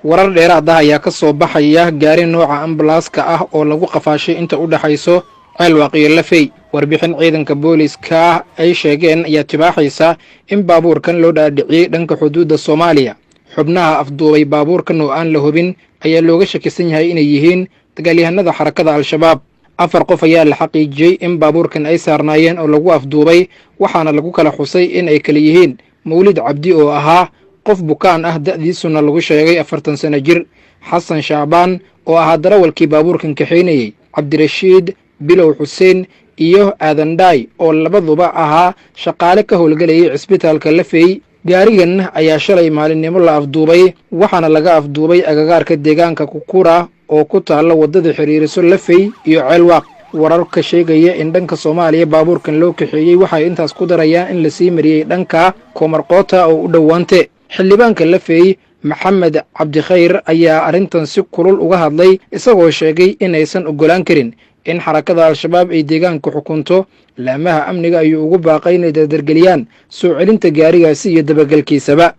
Warar dheeraad ah ayaa ka soo baxaya gaari nooca ambalaaska ah oo lagu qafaashay inta u dhexayso Ceelwaaq iyo Lafey. Warbixin ciidanka booliiska ay sheegeen ayaa tibaaxaysa in baabuurkan loo dhaadhiciyey dhanka xuduudda Soomaaliya. Xubnaha afduubay baabuurkan oo aan la hubin ayaa looga shakisan yahay inay yihiin dagaalyahanada Xarakada Al-Shabaab. Afar qof ayaa la xaqiijiyey in baabuurkan ay saarnaayeen oo lagu afduubay, waxaana lagu kala xusay in ay kala yihiin Mawlid Cabdi oo ahaa qof bukaan ah, da'diisuna lagu sheegay 40 sano jir, Xasan Shaabaan oo ahaa darawalkii baabuurkan kaxaynayey, Cabdirashiid Bilow Xuseen iyo Aadan Dhaay oo labaduba ahaa shaqaale ka howlgelayay cisbitaalka Lafey. Gaarigan ayaa shalay maalinnimo la afduubay, waxaana laga afduubay agagaarka deegaanka Kukura oo ku taalla waddada xiriiriso Lafey iyo Ceelwaaq. Wararka sheegaya in dhanka Soomaaliya baabuurkan loo kaxeeyey waxay intaas ku darayaan in lasii mariyey dhanka Koomarqoota oo u dhowaante. Xildhibaanka Lafey Maxamed Cabdikhayr ayaa arrintan si kulul uga hadlay, isagoo sheegay inaysan oggolaan karin in Xarakada Al-Shabaab ay deegaanka xukunto. Laamaha amniga ayuu ugu baaqay inay dardargeliyaan soo celinta gaarigaasi iyo dabagelkiisaba.